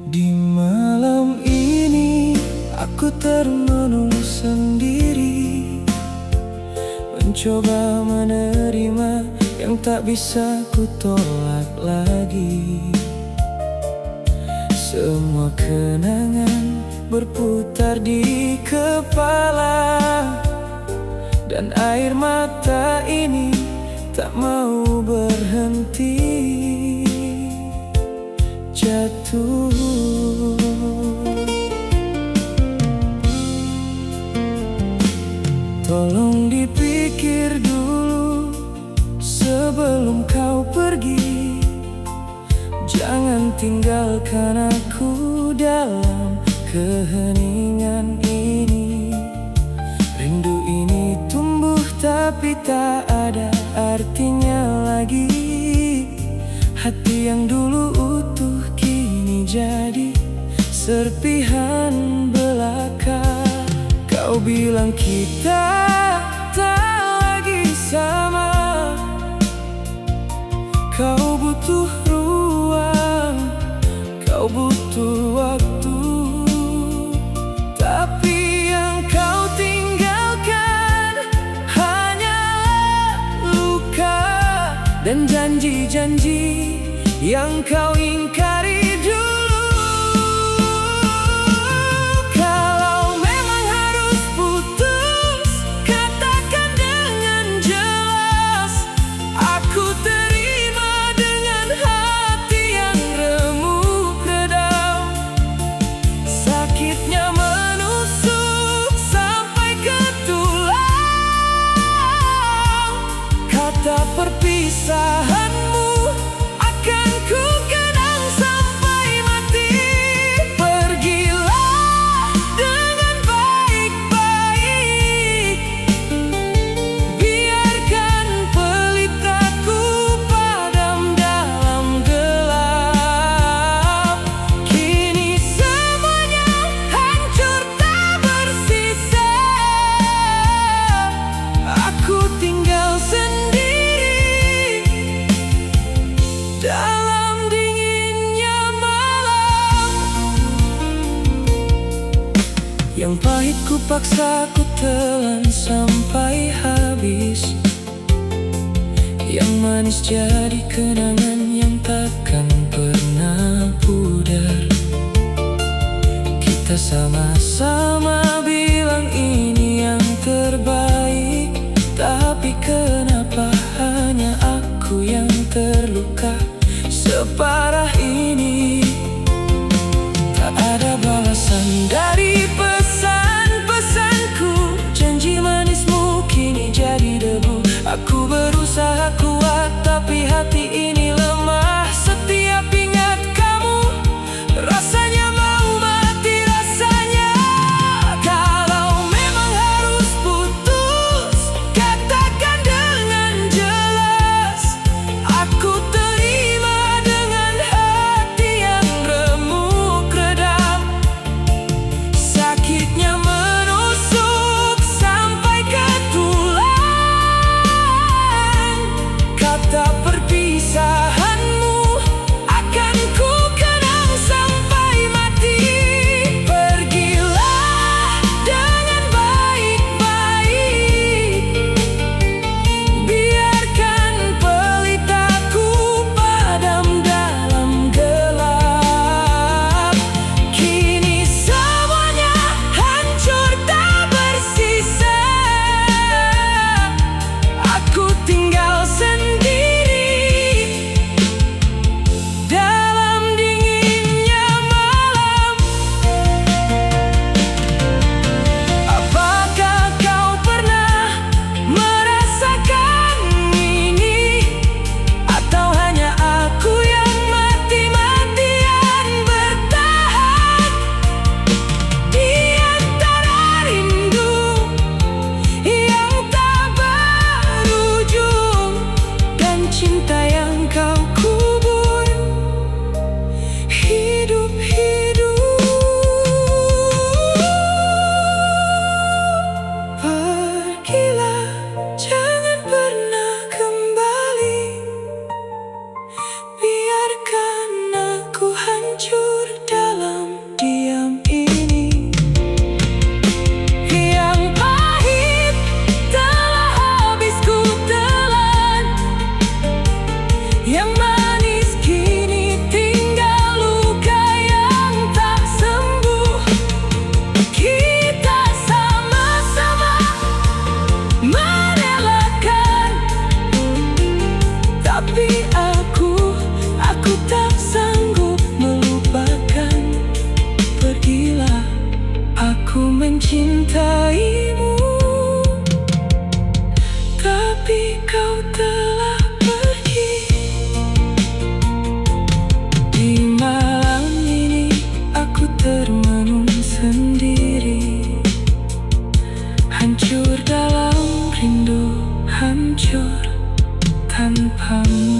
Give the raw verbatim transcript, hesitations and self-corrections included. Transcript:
Di malam ini aku termenung sendiri, mencoba menerima yang tak bisa ku tolak lagi. Semua kenangan berputar di kepala, dan air mata ini tak mau berhenti jatuh. Tolong dipikir dulu sebelum kau pergi. Jangan tinggalkan aku dalam keheningan ini. Rindu ini tumbuh tapi tak ada artinya lagi. Hati yang dulu utuh kini jadi serpihan belaka. Kau bilang kita tak lagi sama. Kau butuh ruang, kau butuh waktu. Tapi yang kau tinggalkan hanyalah luka dan janji-janji yang kau ingkari dulu. Kalau memang harus putus, katakan dengan jelas. Aku terima dengan hati yang remuk redam. Sakitnya menusuk sampai ke tulang. Kata perpisahanmu akan ku kenang sampai mati. Pergilah dengan baik-baik. Biarkan pelitaku padam dalam gelap. Kini semuanya hancur tak bersisa. Aku tinggal sendiri dalam dinginnya malam. Yang pahit ku paksa ku telan sampai habis. Yang manis jadi kenangan yang takkan pernah pudar. Kita sama-sama bilang ini yang terbaik, tapi kenapa hanya aku yang terluka separah ini? Tak ada balasan dari pesan-pesanku. Janji manismu kini jadi debu. Aku berusaha kuat, tapi hati ini Tapi kau telah pergi. Di malam ini aku termenung sendiri. Hancur dalam rindu, hancur tanpamu.